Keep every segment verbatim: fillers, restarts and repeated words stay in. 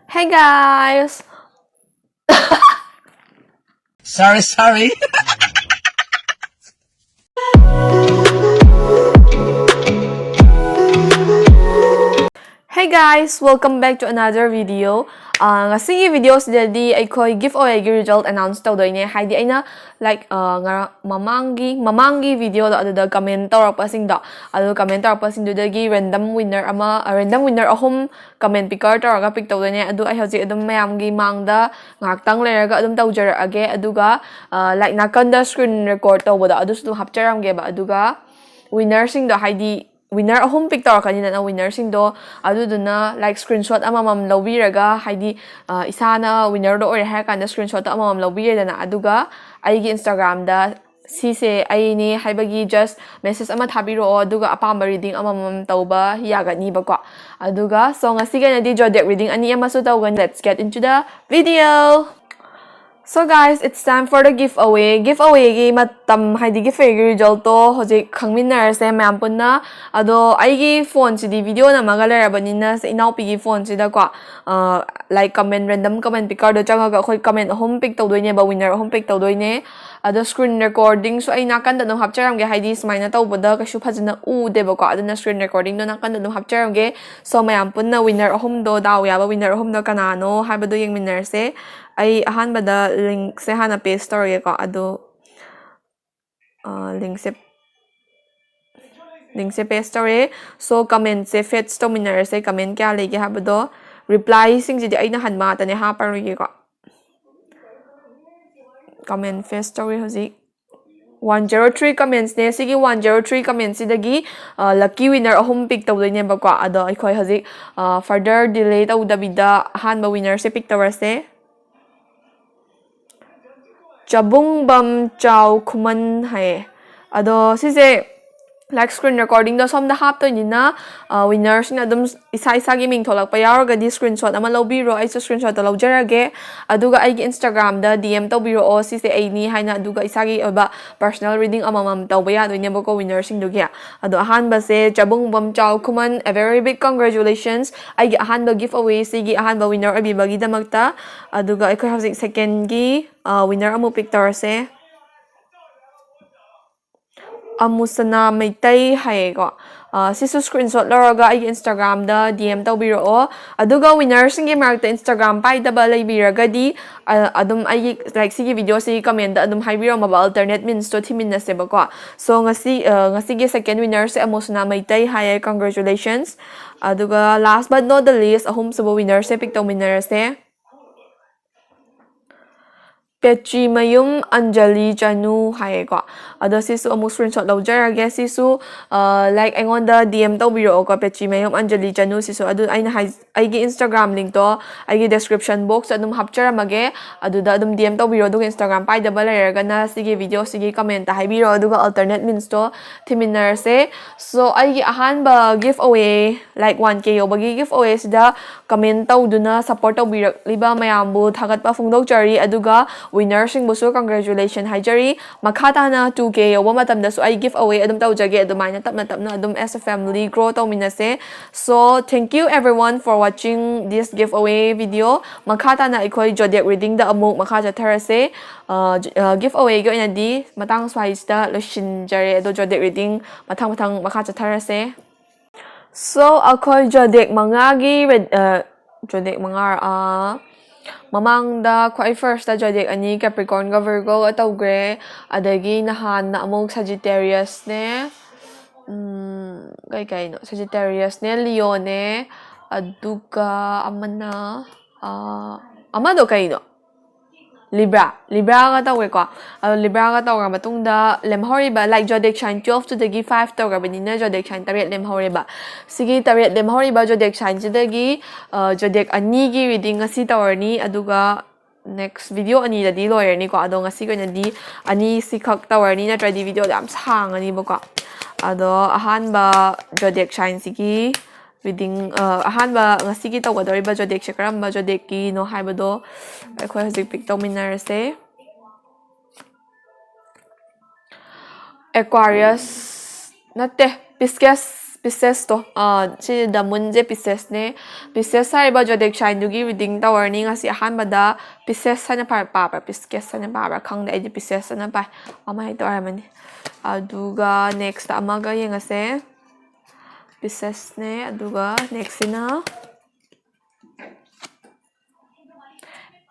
Hey guys! Sorry, sorry. Hey guys! Welcome back to another video. Uh, ꯉꯁꯤꯒꯤ video ꯁꯤꯗꯗꯤ ꯑꯩꯈꯣꯏ giveaway ꯒꯤ result announce ꯇꯧꯗꯣꯏꯅꯦ꯫ ꯍꯥꯏꯗꯤ ꯑꯩꯅ like uh, ꯉꯔꯥꯡ ꯃꯃꯥꯡꯒꯤ ꯃꯃꯥꯡꯒꯤ video ꯗꯣ ꯑꯗꯨꯗ comment ꯇꯧꯔꯛꯄꯁꯤꯡꯗꯣ ꯑꯗꯨ comment ꯇꯧꯔꯛꯄꯁꯤꯡꯗꯨꯗꯒꯤ random winner ꯑꯃ random winner ꯑꯍꯨꯝ comment picker ꯇꯧꯔꯒ pick ꯇꯧꯗꯣꯏꯅꯦ꯫ ꯑꯗꯨ ꯑꯩ ꯍꯧꯖꯤꯛ ꯑꯗꯨꯝ ꯃꯌꯥꯝꯒꯤ ꯃꯥꯡꯗ ꯉꯥꯏꯍꯥꯛꯇꯪ ꯂꯩꯔꯒ ꯑꯗꯨꯝ ꯇꯧꯖꯔꯛꯑꯒꯦ꯫ ꯑꯗꯨꯒ like ꯅꯥꯀꯟꯗ screen record ꯇꯧꯕꯗꯣ ꯑꯗꯨꯁꯨ ꯑꯗꯨꯝ ꯍꯥꯞꯆꯔꯝꯒꯦꯕ꯫ ꯑꯗꯨꯒ winner ꯁꯤꯡꯗꯣ ꯍꯥꯏꯗꯤ winner ꯑꯍꯨꯝ pick ꯇꯧꯔꯛꯀꯅꯤꯗꯅ winner ꯁꯤꯡꯗꯣ ꯑꯗꯨꯗꯨꯅ like screenshot ꯑꯃꯃꯝ ꯂꯧꯕꯤꯔꯒ ꯍꯥꯏꯗꯤ ꯏꯁꯥꯅ winner ꯗꯣ ꯑꯣꯏꯔꯦ ꯍꯥꯏꯔ ꯀꯥꯟꯗ screenshot ꯇꯣ ꯑꯃꯃꯝ ꯂꯧꯕꯤꯔꯦꯗꯅ꯫ ꯑꯗꯨꯒ ꯑꯩꯒꯤ Instagram ꯗ ꯁꯤꯁꯦ ꯑꯩꯅꯦ ꯍꯥꯏꯕꯒꯤ just message ꯑꯃ ꯊꯥꯕꯤꯔꯛꯑꯣ꯫ ꯑꯗꯨꯒ ꯑꯄꯥꯝꯕ reading ꯑꯃꯃꯝ ꯇꯧꯕ ꯌꯥꯒꯅꯤꯕꯀꯣ꯫ ꯑꯗꯨꯒ so ꯉꯁꯤꯒꯤ ꯑꯣꯏꯅꯗꯤ zodiac reading ꯑꯅꯤ ꯑꯃꯁꯨ ꯇꯧꯒꯅꯤ꯫ Let's get into the video. So guys, it's time for the giveaway. Giveaway ꯒꯤ ꯃꯇꯝ ꯍꯥꯏꯗꯤ giveaway ꯒꯤ result ꯇꯣ ꯍꯧꯖꯤꯛ ꯈꯪꯃꯤꯟꯅꯔꯁꯦ ꯃꯌꯥꯝ ꯄꯨꯟꯅ꯫ ꯑꯗꯣ ꯑꯩꯒꯤ phone ꯁꯤꯗꯤ video ꯅꯝꯃꯒ ꯂꯩꯔꯕꯅꯤꯅ ꯁꯤ ꯏꯅꯥꯎꯄꯤꯒꯤ phone ꯁꯤꯗꯀꯣ like comment random comment picker ꯗꯣ ꯆꯪꯉꯒ ꯑꯩꯈꯣꯏ comment ꯑꯍꯨꯝ pick ꯇꯧꯗꯣꯏꯅꯦꯕ winner ꯑꯍꯨꯝ pick ꯇꯧꯗꯣꯏꯅꯦ꯫ ꯑꯗꯣ screen recording ꯁꯨ ꯑꯩ ꯅꯥꯀꯟꯗ ꯑꯗꯨꯝ ꯍꯥꯞꯆꯔꯝꯒꯦ ꯍꯥꯏꯗꯤ ꯁꯨꯃꯥꯏꯅ ꯇꯧꯕꯗ ꯀꯩꯁꯨ ꯐꯖꯅ ꯎꯗꯦꯕꯀꯣ꯫ ꯑꯗꯨꯅ screen recording ꯗꯣ ꯅꯥꯀꯟꯗ ꯑꯗꯨꯝ ꯍꯥꯞꯆꯔꯝꯒꯦ꯫ So ꯃꯌꯥꯝ ꯄꯨꯟꯅ winner ꯑꯍꯨꯝꯗꯣ ꯗꯥꯎ ꯌꯥꯕ winner ꯑꯍꯨꯝꯗꯣ ꯀꯅꯥꯅꯣ ꯍꯥꯏꯕꯗꯣ ꯌꯦꯡꯃꯤꯟꯅꯔꯁꯦ꯫ ꯑꯩ ꯑꯍꯥꯟꯕꯗ link ꯁꯦ ꯍꯥꯟꯅ paste ꯇꯧꯔꯒꯦꯀꯣ꯫ ꯑꯗꯣ link ꯁꯦ link ꯁꯦ paste ꯇꯧꯔꯦ꯫ So comment ꯁꯦ fetch ꯇꯧꯃꯤꯟꯅꯔꯁꯦ꯫ Comment ꯀꯌꯥ ꯂꯩꯒꯦ ꯍꯥꯏꯕꯗꯣ꯫ Reply ꯁꯤꯡꯁꯤꯗꯤ ꯑꯩꯅ ꯍꯟꯕ ꯉꯥꯛꯇꯅꯦ ꯍꯥꯞꯄꯔꯣꯏꯒꯦꯀꯣ꯫ Comment fetch ꯇꯧꯔꯦ ꯍꯧꯖꯤꯛ꯫ One zero three comments ꯅꯦ꯫ ꯁꯤꯒꯤ one zero three comments ꯁꯤꯗꯒꯤ lucky winner ꯑꯍꯨꯝ pick ꯇꯧꯗꯣꯏꯅꯦꯕꯀꯣ꯫ ꯑꯗꯣ ꯑꯩꯈꯣꯏ ꯍꯧꯖꯤꯛ further delay ꯇꯧꯗꯕꯤꯗ ꯑꯍꯥꯟꯕ winner ꯁꯦ pick ꯇꯧꯔꯁꯦ꯫ ꯆꯕꯨꯡꯕꯝ ꯆꯥꯎ ꯈꯨꯃꯟ ꯍꯥꯏꯌꯦ꯫ ꯑꯗꯣ ꯁꯤꯁꯦ Like, screen recordingꯗꯣ ꯁꯣꯝꯗ ꯍꯥꯞꯇꯣꯏꯅꯤꯅ, ꯋꯤꯟꯅꯔꯁꯤꯡꯅ ꯑꯗꯨꯝ ꯏꯁꯥ ꯏꯁꯥꯒꯤ ꯃꯤꯡ ꯊꯣꯛꯂꯛꯄ ꯌꯥꯎꯔꯒꯗꯤ screenshot ꯑꯃ ꯂꯧꯕꯤꯔꯣ꯫ ꯑꯩꯁꯨ screenshotꯇꯣ ꯂꯧꯖꯔꯒꯦ꯫ ꯑꯗꯨꯒ ꯑꯩꯒꯤ Instagramꯗ D M ꯇꯧꯕꯤꯔꯛꯑꯣ, ꯁꯤꯁꯦ ꯑꯩꯅꯤ ꯍꯥꯏꯅ, ꯑꯗꯨꯒ ꯏꯁꯥꯒꯤ ꯑꯣꯏꯕ personal reading ꯑꯃꯃꯝ ꯇꯧꯕ ꯌꯥꯗꯣꯏꯅꯦꯕꯀꯣ ꯋꯤꯟꯅꯔꯁꯤꯡꯗꯨꯒꯤ꯫ ꯑꯗꯣ ꯑꯍꯥꯟꯕꯁꯦ ꯆꯕꯨꯡꯕꯝ ꯆꯥꯎꯈꯨꯃꯟ, a very big congratulations꯫ ꯑꯩꯒꯤ ꯑꯍꯥꯟꯕ giveaway ꯁꯤꯒꯤ ꯑꯍꯥꯟꯕ ꯋꯤꯟꯅꯔ ꯑꯣꯏꯕꯤꯕꯒꯤꯗꯃꯛꯇ꯫ ꯑꯗꯨꯒ ꯑꯩꯈꯣꯏ ꯍꯧꯖꯤꯛ ꯁꯦꯀꯦꯟꯒꯤ ꯋꯤꯟꯅꯔ ꯑꯃꯨꯛ ꯄꯤꯛ ꯇꯧꯔꯁꯦ꯫ ꯑꯃꯨꯁꯅꯥ ꯃꯩꯇꯩ ꯍꯥꯏꯌꯦꯀꯣ꯫ ꯁꯤꯁꯨ screenshot ꯂꯧꯔꯒ ꯑꯩꯒꯤ Instagramꯗ D M ꯇꯧꯕꯤꯔꯛꯑꯣ꯫ ꯑꯗꯨꯒ ꯋꯤꯟꯅꯔꯁꯤꯡꯒꯤ ꯃꯔꯛꯇ Instagram ꯄꯥꯏꯗꯕ ꯂꯩꯕꯤꯔꯒꯗꯤ, ꯑꯗꯨꯝ ꯑꯩꯒꯤ, like, ꯁꯤꯒꯤ videoꯁꯤꯒꯤ commentꯇ ꯑꯗꯨꯝ ꯍꯥꯏꯕꯤꯔꯝꯃꯕ, alternate meansꯇꯣ ꯊꯤꯃꯤꯟꯅꯁꯦꯕꯀꯣ꯫ So, ꯉꯁꯤ, ꯉꯁꯤꯒꯤ second winnerꯁꯦ ꯑꯃꯨꯁꯅꯥ ꯃꯩꯇꯩ ꯍꯥꯏꯌꯦ, congratulations꯫ ꯑꯗꯨꯒ last but not the least, ꯑꯍꯨꯝꯁꯨꯕ winnerꯁꯦ pick ꯇꯧꯃꯤꯟꯅꯔꯁꯦ꯫ ꯄꯦꯆꯤꯃꯌꯨꯝ ꯑꯟꯖꯂꯤ ꯆꯅꯨ ꯍꯥꯏꯌꯦꯀꯣ꯫ ꯑꯗꯣ ꯁꯤꯁꯨ ꯑꯃꯨꯛ screenshot ꯂꯧꯖꯔꯒꯦ꯫ ꯁꯤꯁꯨ, like, ꯑꯩꯉꯣꯟꯗ D M ꯇꯧꯕꯤꯔꯛꯑꯣꯀꯣ, ꯄꯦꯆꯤꯃꯌꯨꯝ ꯑꯟꯖꯂꯤ ꯆꯅꯨ꯫ ꯁꯤꯁꯨ ꯑꯗꯨ ꯑꯩꯅ ꯍꯥꯏ-, ꯑꯩꯒꯤ Instagram linkꯇꯣ ꯑꯩꯒꯤ description boxꯇ ꯑꯗꯨꯝ ꯍꯥꯞꯆꯔꯝꯃꯒꯦ꯫ ꯑꯗꯨꯗ ꯑꯗꯨꯝ D M ꯇꯧꯕꯤꯔꯣ, ꯑꯗꯨꯒ Instagram ꯄꯥꯏꯗꯕ ꯂꯩꯔꯒꯅ ꯁꯤꯒꯤ videoꯁꯤꯒꯤ commentꯇ ꯍꯥꯏꯕꯤꯔꯣ, ꯑꯗꯨꯒ alternate meansꯇꯣ ꯊꯤꯃꯤꯟꯅꯔꯁꯦ꯫ So, ꯑꯩꯒꯤ ꯑꯍꯥꯟꯕ giveaway, like, one K ꯌꯧꯕꯒꯤ giveawayꯁꯤꯗ comment ꯇꯧꯗꯨꯅ support ꯇꯧꯕꯤꯔꯛꯂꯤꯕ ꯃꯌꯥꯝꯕꯨ ꯊꯥꯒꯠꯄ ꯐꯣꯡꯗꯣꯛꯆꯔꯤ, ꯑꯗꯨꯒ winnerꯁꯤꯡꯕꯨꯁꯨ congratulation ꯍꯥꯏꯖꯔꯤ꯫ ꯃꯈꯥ ꯇꯥꯅ two K ꯌꯧꯕ ꯃꯇꯝꯗꯁꯨ ꯑꯩ giveaway ꯑꯗꯨꯝ ꯇꯧꯖꯒꯦ, ꯑꯗꯨꯃꯥꯏꯅ ꯇꯞꯅ ꯇꯞꯅ ꯑꯗꯨꯝ as a family grow ꯇꯧꯃꯤꯟꯅꯁꯦ꯫ So, thank you everyone for watching this giveaway video꯫ ꯃꯈꯥ ꯇꯥꯅ ꯑꯩꯈꯣꯏ zodiac readingꯗ ꯑꯃꯨꯛ ꯃꯈꯥ ꯆꯠꯊꯔꯁꯦ꯫ Giveawayꯒꯤ ꯑꯣꯏꯅꯗꯤ ꯃꯇꯥꯡ ꯁ꯭ꯋꯥꯏꯁꯤꯗ ꯂꯣꯏꯁꯤꯟꯖꯔꯦ, ꯑꯗꯣ zodiac reading ꯃꯊꯪ ꯃꯊꯪ ꯃꯈꯥ ꯆꯠꯊꯔꯁꯦ꯫ So, ꯑꯩꯈꯣꯏ zodiac ꯃꯉꯥꯒꯤ red-, ꯑ, zodiac ꯃꯉꯥ, ꯑ, ꯃꯃꯥꯡꯗ ꯈ꯭ꯋꯥꯏ firstꯇ zodiac ꯑꯅꯤ Capricornꯒ Virgoꯒ ꯇꯧꯈ꯭ꯔꯦ꯫ ꯑꯗꯒꯤ ꯅꯍꯥꯟꯅ ꯑꯃꯨꯛ Sagittariusꯅꯦ, ꯎꯝ, ꯀꯩ ꯀꯩꯅꯣ? Sagittariusꯅꯦ, Leoꯅꯦ, ꯑꯗꯨꯒ ꯑꯃꯅ, ꯑ, ꯑꯃꯗꯣ ꯀꯩꯅꯣ? Libra, Libraꯒ ꯇꯧꯋꯦꯀꯣ꯫ ꯑꯗꯣ Libraꯒ ꯇꯧꯔ ꯃꯇꯨꯡꯗ ꯂꯦꯝꯍꯧꯔꯤꯕ, like, zodiac sign twelveꯇꯨꯗꯒꯤ five ꯇꯧꯈ꯭ꯔꯕꯅꯤꯅ zodiac sign ꯇꯔꯦꯠ ꯂꯦꯝꯍꯧꯔꯦꯕ꯫ ꯁꯤꯒꯤ ꯇꯔꯦꯠ ꯂꯦꯝꯍꯧꯔꯤꯕ zodiac signꯁꯤꯗꯒꯤ, ꯑ, zodiac ꯑꯅꯤꯒꯤ reading ꯉꯁꯤ ꯇꯧꯔꯅꯤ, ꯑꯗꯨꯒ next video ꯑꯅꯤꯗꯗꯤ ꯂꯣꯏꯔꯅꯤꯀꯣ꯫ ꯑꯗꯣ ꯉꯁꯤꯒꯤ ꯑꯣꯏꯅꯗꯤ ꯑꯅꯤꯁꯤꯈꯛ ꯇꯧꯔꯅꯤ, ꯅꯠꯇ꯭ꯔꯗꯤ videoꯗꯣ ꯌꯥꯝ ꯁꯥꯡꯉꯅꯤꯕꯀꯣ꯫ ꯑꯗꯣ ꯑꯍꯥꯟꯕ zodiac signꯁꯤꯒꯤ reading, ꯑ, ꯑꯍꯥꯟꯕ ꯉꯁꯤꯒꯤ ꯇꯧꯒꯗꯧꯔꯤꯕ zodiacꯁꯦ ꯀꯔꯝꯕ zodiacꯀꯤꯅꯣ ꯍꯥꯏꯕꯗꯣ ꯑꯩꯈꯣꯏ ꯍꯧꯖꯤꯛ pick ꯇꯧꯃꯤꯟꯅꯔꯁꯦ꯫ Aquarius ꯅꯠꯇꯦ, Pisces, Piscesꯇꯣ, ꯑ, ꯁꯤ the moonꯁꯦ Piscesꯅꯦ꯫ Pisces ꯍꯥꯏꯔꯤꯕ zodiac signꯗꯨꯒꯤ reading ꯇꯧꯔꯅꯤ ꯉꯁꯤ ꯑꯍꯥꯟꯕꯗ꯫ Pisces ꯍꯥꯏꯅ ꯄꯥ-, ꯄꯥꯕ꯭ꯔꯥ, Pisces ꯍꯥꯏꯅ ꯄꯥꯕ꯭ꯔꯥ ꯈꯪꯗꯦ, ꯑꯩꯗꯤ Pisces ꯍꯥꯏꯅ ꯄꯥꯏ, ꯑꯃ ꯍꯦꯛꯇ ꯑꯣꯏꯔꯝꯃꯅꯤ꯫ ꯑꯗꯨꯒ next ꯑꯃꯒ ꯌꯦꯡꯉꯁꯦ꯫ Piscesꯅꯦ, ꯑꯗꯨꯒ nextꯁꯤꯅ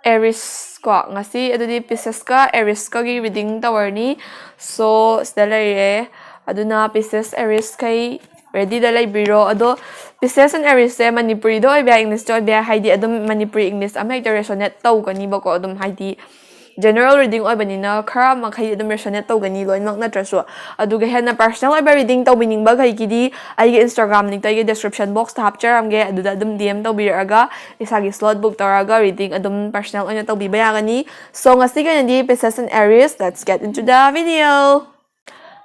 Aries ꯀꯣ꯫ ꯉꯁꯤ ꯑꯗꯨꯗꯤ Piscesꯀ Ariesꯀꯒꯤ reading ꯇꯧꯔꯅꯤ꯫ So, ꯁꯤꯗ ꯂꯩꯔꯦ꯫ ꯑꯗꯨꯅ Pisces, Ariesꯈꯩ readyꯗ ꯂꯩꯕꯤꯔꯣ꯫ ꯑꯗꯣ Pisces and Ariesꯁꯦ ꯃꯅꯤꯄꯨꯔꯤꯗ ꯑꯣꯏꯕ ꯌꯥꯏ, Englishꯇ ꯑꯣꯏꯕ ꯌꯥꯏ, ꯍꯥꯏꯗꯤ ꯑꯗꯨꯝ ꯃꯅꯤꯄꯨꯔꯤ English ꯑꯃ ꯍꯦꯛꯇ resonate ꯇꯧꯒꯅꯤꯕꯀꯣ꯫ ꯑꯗꯨꯝ ꯍꯥꯏꯗꯤ general reading ꯑꯣꯏꯕꯅꯤꯅ ꯈꯔ ꯃꯈꯩ ꯑꯗꯨꯝ resonate ꯇꯧꯒꯅꯤ, ꯂꯣꯏꯅꯃꯛ ꯅꯠꯇ꯭ꯔꯁꯨ꯫ ꯑꯗꯨꯒ ꯍꯦꯟꯅ personal ꯑꯣꯏꯕ reading ꯇꯧꯕꯤꯅꯤꯡꯕꯈꯩꯒꯤꯗꯤ ꯑꯩꯒꯤ Instagram linkꯇ ꯑꯩꯒꯤ description boxꯇ ꯍꯥꯞꯆꯔꯝꯒꯦ, ꯑꯗꯨꯗ ꯑꯗꯨꯝ D M ꯇꯧꯕꯤꯔꯛꯑꯒ ꯏꯁꯥꯒꯤ slot book ꯇꯧꯔꯒ reading ꯑꯗꯨꯝ personal ꯑꯣꯏꯅ ꯇꯧꯕꯤꯕ ꯌꯥꯒꯅꯤ꯫ So, ꯉꯁꯤꯒꯤ ꯑꯣꯏꯅꯗꯤ Pisces and Aries, let's get into the video꯫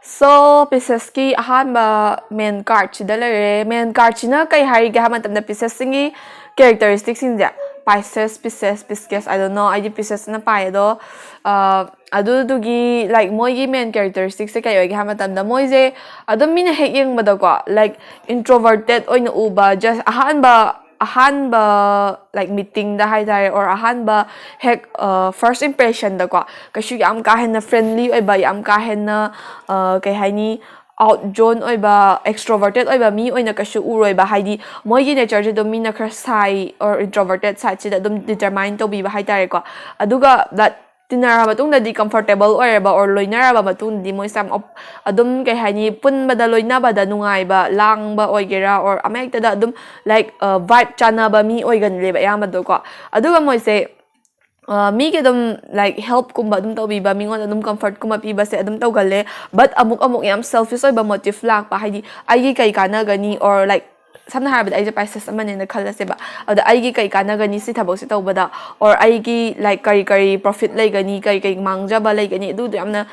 So, Piscesꯀꯤ ꯑꯍꯥꯟꯕ main cardꯁꯤꯗ ꯂꯩꯔꯦ꯫ Main cardꯁꯤꯅ ꯀꯩ ꯍꯥꯏꯔꯤꯒꯦ ꯍꯥꯏꯕ ꯃꯇꯝꯗ, Piscesꯁꯤꯡꯒꯤ characteristicꯁꯤꯡꯁꯦ, Pisces, Pisces, Pisces, I don't know, ꯑꯩꯗꯤ Piscesꯅ ꯄꯥꯏ꯫ ꯑꯗꯣ, ꯑ, ꯑꯗꯨꯗꯨꯒꯤ, like, ꯃꯣꯏꯒꯤ main characteristicꯁꯦ ꯀꯩ ꯑꯣꯏꯒꯦ ꯍꯥꯏꯕ ꯃꯇꯝꯗ, ꯃꯣꯏꯁꯦ ꯑꯗꯨꯝ ꯃꯤꯅ ꯍꯦꯛ ꯌꯦꯡꯕꯗꯀꯣ, like, introverted ꯑꯣꯏꯅ ꯎꯕ, just ꯑꯍꯥꯟꯕ, ꯑꯍꯥꯟꯕ, like, meetingꯗ ꯍꯥꯏꯇꯥꯔꯦ, or ꯑꯍꯥꯟꯕ ꯍꯦꯛ, ꯑ, first impressionꯗꯀꯣ, ꯀꯩꯁꯨ ꯌꯥꯝ ꯀꯥ ꯍꯦꯟꯅ friendly ꯑꯣꯏꯕ, ꯌꯥꯝ ꯀꯥ ꯍꯦꯟꯅ, ꯑ, ꯀꯩ ꯍꯥꯏꯅꯤ, outgoing ꯑꯣꯏꯕ, extroverted ꯑꯣꯏꯕ ꯃꯤ ꯑꯣꯏꯅ ꯀꯩꯁꯨ ꯎꯔꯣꯏꯕ꯫ ꯍꯥꯏꯗꯤ ꯃꯣꯏꯒꯤ natureꯁꯦ ꯑꯗꯨꯝ ꯃꯤꯅ ꯈꯔ shy or introverted sideꯁꯤꯗ ꯑꯗꯨꯝ determine ꯇꯧꯕꯤꯕ ꯍꯥꯏꯇꯥꯔꯦꯀꯣ꯫ ꯑꯗꯨꯒ that ꯇꯤꯟꯅꯔꯕ ꯃꯇꯨꯡꯗꯗꯤ comfortable ꯑꯣꯏꯔꯕ or ꯂꯣꯏꯅꯔꯕ ꯃꯇꯨꯡꯗꯗꯤ ꯃꯣꯏꯁꯦ ꯌꯥꯝ op-, ꯑꯗꯨꯝ ꯀꯩ ꯍꯥꯏꯅꯤ, ꯄꯨꯟꯕꯗ, ꯂꯣꯏꯅꯕꯗ ꯅꯨꯡꯉꯥꯏꯕ, ꯂꯥꯡꯕ ꯑꯣꯏꯒꯦꯔꯥ or ꯑꯃ ꯍꯦꯛꯇꯗ ꯑꯗꯨꯝ, like, ꯑ, vibe ꯆꯥꯟꯅꯕ ꯃꯤ ꯑꯣꯏꯒꯜꯂꯦꯕ ꯑꯌꯥꯝꯕꯗꯀꯣ꯫ ꯑꯗꯨꯒ ꯃꯣꯏꯁꯦ, ꯑ, ꯃꯤꯒꯤ ꯑꯗꯨꯝ, like, helpꯀꯨꯝꯕ ꯑꯗꯨꯝ ꯇꯧꯕꯤꯕ, ꯃꯤꯉꯣꯟꯗ ꯑꯗꯨꯝ comfortꯀꯨꯝꯕ ꯄꯤꯕꯁꯦ ꯑꯗꯨꯝ ꯇꯧꯒꯜꯂꯦ꯫ But ꯑꯃꯨꯛ ꯑꯃꯨꯛ ꯌꯥꯝ selfish ꯑꯣꯏꯕ motive ꯂꯥꯛꯄ, ꯍꯥꯏꯗꯤ ꯑꯩꯒꯤ ꯀꯩ ꯀꯥꯟꯅꯒꯅꯤ or, like, ꯁꯝꯅ ꯍꯥꯏꯔꯕꯗ ꯑꯩꯁꯦ Pisces ꯑꯃꯅꯦꯅ ꯈꯜꯂꯁꯦꯕ꯫ ꯑꯗ ꯑꯩꯒꯤ ꯀꯩ ꯀꯥꯟꯅꯒꯅꯤ ꯁꯤ ꯊꯕꯛꯁꯦ ꯇꯧꯕꯗ, or ꯑꯩꯒꯤ, like, ꯀꯔꯤ ꯀꯔꯤ profit ꯂꯩꯒꯅꯤ, ꯀꯔꯤ ꯀꯔꯤ ꯃꯥꯡꯖꯕ ꯂꯩꯒꯅꯤ, ꯑꯗꯨꯗꯣ ꯌꯥꯝꯅ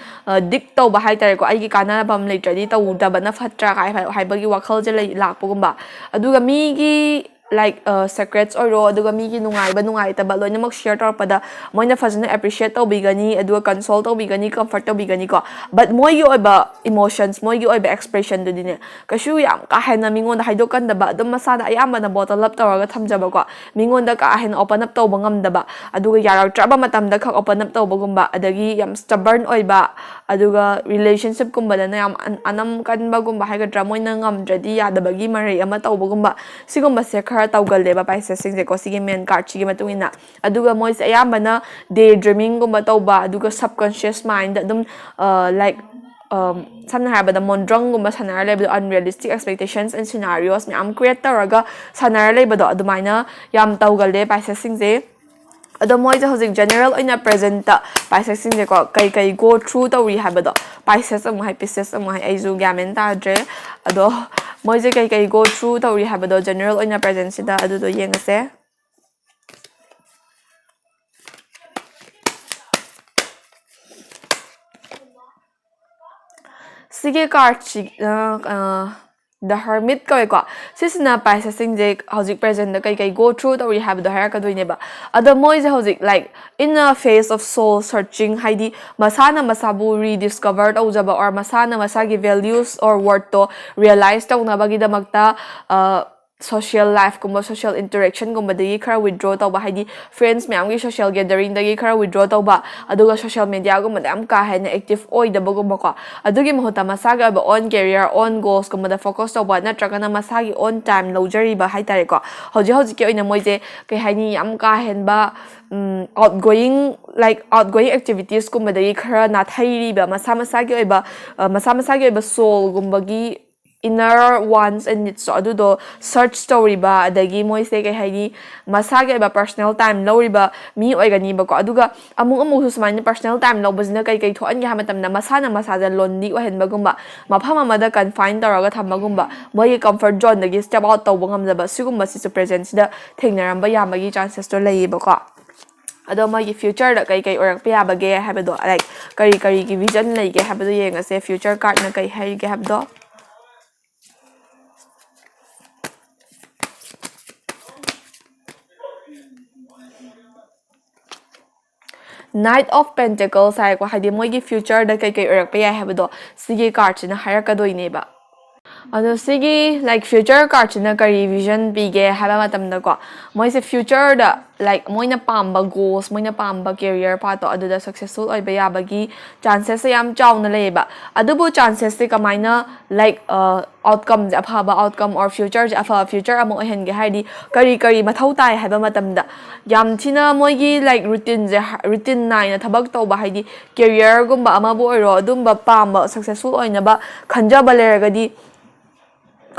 ꯗꯤꯛ ꯇꯧꯕ ꯍꯥꯏꯇꯥꯔꯦꯀꯣ꯫ ꯑꯩꯒꯤ ꯀꯥꯟꯅꯕ ꯑꯃ ꯂꯩꯇ꯭ꯔꯗꯤ ꯇꯧꯗꯕꯅ ꯐꯠꯇ꯭ꯔꯥ ꯀꯥꯏ ꯍꯥꯏ- ꯍꯥꯏꯕꯒꯤ ꯋꯥꯈꯜꯁꯦ ꯂꯩ ꯂꯥꯛꯄꯒꯨꯝꯕ꯫ ꯑꯗꯨꯒ ꯃꯤꯒꯤ, like, secrets ꯑꯣꯏꯔꯣ, ꯑꯗꯨꯒ ꯃꯤꯒꯤ ꯅꯨꯡꯉꯥꯏꯕ ꯅꯨꯡꯉꯥꯏꯇꯕ ꯂꯣꯏꯅꯃꯛ share ꯇꯧꯔꯛꯄꯗ ꯃꯣꯏꯅ ꯐꯖꯅ appreciate ꯇꯧꯕꯤꯒꯅꯤ, ꯑꯗꯨꯒ console ꯇꯧꯕꯤꯒꯅꯤ, comfort ꯇꯧꯕꯤꯒꯅꯤꯀꯣ꯫ But ꯃꯣꯏꯒꯤ ꯑꯣꯏꯕ emotions, ꯃꯣꯏꯒꯤ ꯑꯣꯏꯕ expressionꯗꯨꯗꯤꯅꯦ, ꯀꯩꯁꯨ ꯌꯥꯝ ꯀꯥ ꯍꯦꯟꯅ ꯃꯤꯉꯣꯟꯗ ꯍꯥꯏꯗꯣꯛꯀꯟꯗꯕ, ꯑꯗꯨꯝ ꯃꯁꯥꯗ ꯑꯌꯥꯝꯕꯅ bottle up ꯇꯧꯔꯒ ꯊꯝꯖꯕꯀꯣ꯫ ꯃꯤꯉꯣꯟꯗ ꯀꯥ ꯍꯦꯟꯅ open up ꯇꯧꯕ ꯉꯝꯗꯕ, ꯑꯗꯨꯒ ꯌꯥꯔꯛꯇ꯭ꯔꯕ ꯃꯇꯝꯗ ꯈꯛ open up ꯇꯧꯕꯒꯨꯝꯕ, ꯑꯗꯒꯤ ꯌꯥꯝ stubborn ꯑꯣꯏꯕ, ꯑꯗꯨꯒ relationshipꯀꯨꯝꯕꯗꯅ ꯌꯥꯝ ꯑꯅꯝ ꯀꯟꯕꯒꯨꯝꯕ ꯍꯥꯏꯒꯗ꯭ꯔꯥ, ꯃꯣꯏꯅ ꯉꯝꯗ꯭ꯔꯗꯤ ꯌꯥꯗꯕꯒꯤ ꯃꯔꯩ ꯑꯃ ꯇꯧꯕꯒꯨꯝꯕ, ꯁꯤꯒꯨꯝꯕꯁꯦ ꯈꯔ ꯇꯧꯒꯜꯂꯦꯕ Piscesꯁꯤꯡꯁꯦꯀꯣ, ꯁꯤꯒꯤ main cardꯁꯤꯒꯤ ꯃꯇꯨꯡ ꯏꯟꯅ꯫ ꯑꯗꯨꯒ ꯃꯣꯏꯁꯦ ꯑꯌꯥꯝꯕꯅ day dreamingꯒꯨꯝꯕ ꯇꯧꯕ, ꯑꯗꯨꯒ subconscious mindꯗ ꯑꯗꯨꯝ, like, ꯁꯝꯅ ꯍꯥꯏꯔꯕꯗ ꯃꯣꯟꯗ꯭ꯔꯪꯒꯨꯝꯕ ꯁꯥꯟꯅꯔ ꯂꯩꯕꯗꯣ, unrealistic expectations and scenarios ꯃꯌꯥꯝ create ꯇꯧꯔꯒ ꯁꯥꯟꯅꯔ ꯂꯩꯕꯗꯣ, ꯑꯗꯨꯃꯥꯏꯅ ꯌꯥꯝ ꯇꯧꯒꯜꯂꯦ Piscesꯁꯤꯡꯁꯦ꯫ ꯑꯗꯣ ꯃꯣꯏꯁꯦ ꯍꯧꯖꯤꯛ general ꯑꯣꯏꯅ presentꯇ Piscesꯁꯤꯡꯁꯦꯀꯣ ꯀꯩ ꯀꯩ go through ꯇꯧꯔꯤ ꯍꯥꯏꯕꯗꯣ, Pisces ꯑꯃꯨꯛ ꯍꯥꯏ, Pisces ꯑꯃꯨꯛ ꯍꯥꯏ, ꯑꯩꯁꯨ ꯒ꯭ꯌꯥꯟ ꯃꯦꯟ ꯇꯥꯗ꯭ꯔꯦ꯫ ꯑꯗꯣ ꯃꯣꯏꯁꯦ ꯀꯩ ꯀꯩ go through ꯇꯧꯔꯤ ꯍꯥꯏꯕꯗꯣ general ꯑꯣꯏꯅ presentꯁꯤꯗ ꯑꯗꯨꯗꯣ ꯌꯦꯡꯉꯁꯦ꯫ ꯁꯤꯒꯤ cardꯁꯤ, The Hermit ꯀꯧꯋꯦꯀꯣ꯫ ꯁꯤꯁꯤꯅ Piscesꯁꯤꯡꯁꯦ ꯍꯧꯖꯤꯛ presentꯇ ꯀꯩ ꯀꯩ go through ꯇꯧꯔꯤ ꯍꯥꯏꯕꯗꯣ ꯍꯥꯏꯔꯛꯀꯗꯣꯏꯅꯦꯕ꯫ ꯑꯗꯣ ꯃꯣꯏꯁꯦ ꯍꯧꯖꯤꯛ, like, in a phase of soul searching, ꯍꯥꯏꯗꯤ ꯃꯁꯥꯅ ꯃꯁꯥꯕꯨ rediscover ꯇꯧꯖꯕ, or ꯃꯁꯥꯅ ꯃꯁꯥꯒꯤ values or worthꯇꯣ realize ꯇꯧꯅꯕꯒꯤꯗꯃꯛꯇ, social lifeꯀꯨꯝꯕ, social interactionꯒꯨꯝꯕꯗꯒꯤ ꯈꯔ withdraw ꯇꯧꯕ, ꯍꯥꯏꯗꯤ friends ꯃꯌꯥꯝꯒꯤ social gatheringꯗꯒꯤ ꯈꯔ withdraw ꯇꯧꯕ, ꯑꯗꯨꯒ social mediaꯒꯨꯝꯕꯗ ꯌꯥꯝ ꯀꯥ ꯍꯦꯟꯅ active ꯑꯣꯏꯗꯕꯒꯨꯝꯕꯀꯣ꯫ ꯑꯗꯨꯒꯤ ꯃꯍꯨꯠꯇ ꯃꯁꯥꯒꯤ ꯑꯣꯏꯕ own career, own goalsꯀꯨꯝꯕꯗ focus ꯇꯧꯕ, ꯅꯠꯇ꯭ꯔꯒꯅ ꯃꯁꯥꯒꯤ own time ꯂꯧꯖꯔꯤꯕ ꯍꯥꯏꯇꯥꯔꯦꯀꯣ꯫ ꯍꯧꯖꯤꯛ ꯍꯧꯖꯤꯛꯀꯤ ꯑꯣꯏꯅ ꯃꯣꯏꯁꯦ, ꯀꯩ ꯍꯥꯏꯅꯤ, ꯌꯥꯝ ꯀꯥ ꯍꯦꯟꯕ outgoing, like, outgoing activitiesꯀꯨꯝꯕꯗꯒꯤ ꯈꯔ ꯅꯥꯊꯩꯔꯤꯕ, ꯃꯁꯥ ꯃꯁꯥꯒꯤ ꯑꯣꯏꯕ, ꯃꯁꯥ ꯃꯁꯥꯒꯤ ꯑꯣꯏꯕ soulꯒꯨꯝꯕꯒꯤ inner wants and needs ꯇꯣ ꯑꯗꯨꯗꯣ search ꯇꯧꯔꯤꯕ, ꯑꯗꯒꯤ ꯃꯣꯏꯁꯦ ꯀꯩ ꯍꯥꯏꯅꯤ, ꯃꯁꯥꯒꯤ ꯑꯣꯏꯕ personal time ꯂꯧꯔꯤꯕ ꯃꯤ ꯑꯣꯏꯒꯅꯤꯕꯀꯣ꯫ ꯑꯗꯨꯒ ꯑꯃꯨꯛ ꯑꯃꯨꯛꯁꯨ ꯁꯨꯃꯥꯏꯅ personal time ꯂꯧꯕꯁꯤꯅ ꯀꯩ ꯀꯩ ꯊꯣꯛꯍꯟꯒꯦ ꯍꯥꯏꯕ ꯃꯇꯝꯗ ꯃꯁꯥꯅ ꯃꯁꯥꯁꯦ lonely ꯑꯣꯏꯍꯟꯕꯒꯨꯝꯕ, ꯃꯐꯝ ꯑꯃꯗ confine ꯇꯧꯔꯒ ꯊꯝꯕꯒꯨꯝꯕ, ꯃꯣꯏꯒꯤ comfort zoneꯗꯒꯤ step out ꯇꯧꯕ ꯉꯝꯗꯕ, ꯁꯤꯒꯨꯝꯕꯁꯤꯁꯨ presentꯁꯤꯗ ꯊꯦꯡꯅꯔꯝꯕ ꯌꯥꯕꯒꯤ chancesꯇꯣ ꯂꯩꯌꯦꯕꯀꯣ꯫ ꯑꯗꯣ ꯃꯣꯏꯒꯤ futureꯗ ꯀꯩ ꯀꯩ ꯑꯣꯏꯔꯛꯄ ꯌꯥꯕꯒꯦ ꯍꯥꯏꯕꯗꯣ, like ꯀꯔꯤ ꯀꯔꯤꯒꯤ vision ꯂꯩꯒꯦ ꯍꯥꯏꯕꯗꯣ ꯌꯦꯡꯉꯁꯦ꯫ Future cardꯅ ꯀꯩ ꯍꯥꯏꯔꯤꯒꯦ ꯍꯥꯏꯕꯗꯣ꯫ Knight of Pentacles ꯍꯥꯏꯀꯣ, ꯍꯥꯏꯗꯤ ꯃꯣꯏꯒꯤ futureꯗ ꯀꯩ ꯀꯩ ꯑꯣꯏꯔꯛꯄ ꯌꯥꯏ ꯍꯥꯏꯕꯗꯣ ꯁꯤꯒꯤ cardꯁꯤꯅ ꯍꯥꯏꯔꯛꯀꯗꯣꯏꯅꯦꯕ꯫ ꯑꯗꯣ ꯁꯤꯒꯤ, like, future cardꯁꯤꯅ ꯀꯔꯤ vision ꯄꯤꯒꯦ ꯍꯥꯏꯕ ꯃꯇꯝꯗꯀꯣ, ꯃꯣꯏꯁꯦ futureꯗ, like, ꯃꯣꯏꯅ ꯄꯥꯝꯕ goals, ꯃꯣꯏꯅ ꯄꯥꯝꯕ career pathꯇꯣ ꯑꯗꯨꯗ successful ꯑꯣꯏꯕ ꯌꯥꯕꯒꯤ chancesꯁꯦ ꯌꯥꯝ ꯆꯥꯎꯅ ꯂꯩꯌꯦꯕ꯫ ꯑꯗꯨꯕꯨ chancesꯁꯦ ꯀꯃꯥꯏꯅ, like, outcomeꯁꯦ, ꯑꯐꯕ outcome or futureꯁꯦ, ꯑꯐꯕ future ꯑꯃ ꯑꯣꯏꯍꯟꯒꯦ ꯍꯥꯏꯔꯗꯤ ꯀꯔꯤ ꯀꯔꯤ ꯃꯊꯧ ꯇꯥꯏ ꯍꯥꯏꯕ ꯃꯇꯝꯗ, ꯌꯥꯝ ꯊꯤꯅ ꯃꯣꯏꯒꯤ, like, routineꯁꯦ, routine ꯅꯥꯏꯅ ꯊꯕꯛ ꯇꯧꯕ, ꯍꯥꯏꯗꯤ careerꯒꯨꯝꯕ ꯑꯃꯕꯨ ꯑꯣꯏꯔꯣ, ꯑꯗꯨꯝꯕ ꯄꯥꯝꯕ, successful ꯑꯣꯏꯅꯕ ꯈꯟꯖꯕ ꯂꯩꯔꯒꯗꯤ,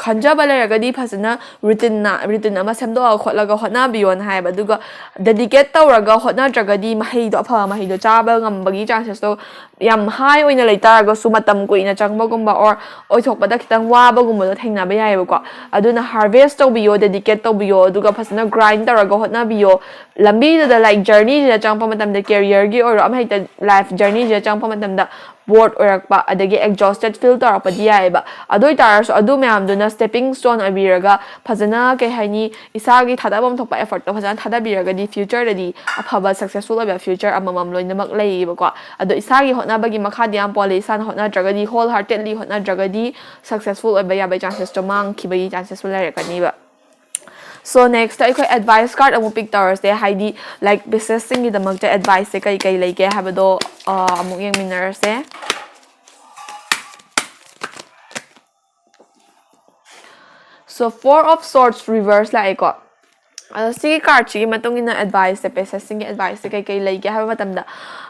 ꯈꯟꯖꯕ ꯂꯩꯔꯒꯗꯤ ꯐꯖꯅ routine, routine ꯑꯃ ꯁꯦꯝꯗꯣꯛꯑ ꯈꯣꯠꯂꯒ ꯍꯣꯠꯅꯕꯤꯌꯣꯅ ꯍꯥꯏꯌꯦꯕ꯫ ꯑꯗꯨꯒ dedicate ꯇꯧꯔꯒ ꯍꯣꯠꯅꯗ꯭ꯔꯒꯗꯤ ꯃꯍꯩꯗꯣ, ꯑꯐꯕ ꯃꯍꯩꯗꯣ ꯆꯥꯕ ꯉꯝꯕꯒꯤ chancesꯇꯣ ꯌꯥꯝ high ꯑꯣꯏꯅ ꯂꯩꯇꯥꯔꯒꯁꯨ, ꯃꯇꯝ ꯀꯨꯏꯅ ꯆꯪꯕꯒꯨꯝꯕ or ꯑꯣꯏꯊꯣꯛꯄꯗ ꯈꯤꯇꯪ ꯋꯥꯕꯒꯨꯝꯕꯗꯣ ꯊꯦꯡꯅꯕ ꯌꯥꯏꯌꯦꯕꯀꯣ꯫ ꯑꯗꯨꯅ harvest ꯇꯧꯕꯤꯌꯣ, dedicate ꯇꯧꯕꯤꯌꯣ, ꯑꯗꯨꯒ ꯐꯖꯅ grind ꯇꯧꯔꯒ ꯍꯣꯠꯅꯕꯤꯌꯣ꯫ ꯂꯝꯕꯤꯗꯨꯗ, like, journeyꯁꯤꯗ ꯆꯪꯉꯛꯄ ꯃꯇꯝꯗ, careerꯒꯤ ꯑꯣꯏꯔꯣ, ꯑꯃ ꯍꯦꯛꯇ life journeyꯁꯤꯗ ꯆꯪꯉꯛꯄ ꯃꯇꯝꯗ bored ꯑꯣꯏꯔꯛꯄ, ꯑꯗꯒꯤ exhausted feel ꯇꯧꯔꯛꯄꯗꯤ ꯌꯥꯏꯌꯦꯕ꯫ ꯑꯗꯨ ꯑꯣꯏꯇꯥꯔꯁꯨ ꯑꯗꯨ ꯃꯌꯥꯝꯗꯨꯅ stepping stone ꯑꯣꯏꯕꯤꯔꯒ ꯐꯖꯅ, ꯀꯩ ꯍꯥꯏꯅꯤ, ꯏꯁꯥꯒꯤ ꯊꯥꯗꯐꯝ ꯊꯣꯛꯄ effortꯇꯣ ꯐꯖꯅ ꯊꯥꯗꯕꯤꯔꯒꯗꯤ futureꯗꯗꯤ ꯑꯐꯕ successful ꯑꯣꯏꯕ future ꯑꯃꯃꯝ ꯂꯣꯏꯅꯃꯛ ꯂꯩꯌꯦꯕꯀꯣ꯫ ꯑꯗꯣ ꯏꯁꯥꯒꯤ ꯍꯣꯠꯅꯕꯒꯤ ꯃꯈꯥꯗꯤ ꯌꯥꯝ ꯄꯣꯜꯂꯦ꯫ ꯏꯁꯥꯅ ꯍꯣꯠꯅꯗ꯭ꯔꯒꯗꯤ, wholeheartedly ꯍꯣꯠꯅꯗ꯭ꯔꯒꯗꯤ successful ꯑꯣꯏꯕ ꯌꯥꯕꯒꯤ chancesꯇꯣ ꯃꯥꯡꯈꯤꯕꯒꯤ chancesꯁꯨ ꯂꯩꯔꯛꯀꯅꯤꯕ꯫ So next ꯑꯩꯈꯣꯏ advice card ꯑꯃꯨꯛ pick ꯇꯧꯔꯁꯦ, ꯍꯥꯏꯗꯤ, like, businessꯁꯤꯡꯒꯤꯗꯃꯛꯇ adviceꯁꯦ ꯀꯩ ꯀꯩ ꯂꯩꯒꯦ ꯍꯥꯏꯕꯗꯣ, ꯑ, ꯑꯃꯨꯛ ꯌꯦꯡꯃꯤꯟꯅꯔꯁꯦ꯫ So Four of Swords reverse ꯂꯥꯛꯑꯦꯀꯣ꯫ ꯑꯗꯣ ꯁꯤꯒꯤ ꯀꯥꯔꯠꯁꯤꯒꯤ ꯃꯇꯨꯡ ꯏꯟꯅ ꯑꯦꯗꯚꯥꯏꯁꯁꯦ, ꯄꯦꯁꯦꯁꯁꯤꯡꯒꯤ ꯑꯦꯗꯚꯥꯏꯁꯁꯦ ꯀꯩ ꯀꯩ ꯂꯩꯒꯦ ꯍꯥꯏꯕ ꯃꯇꯝꯗ,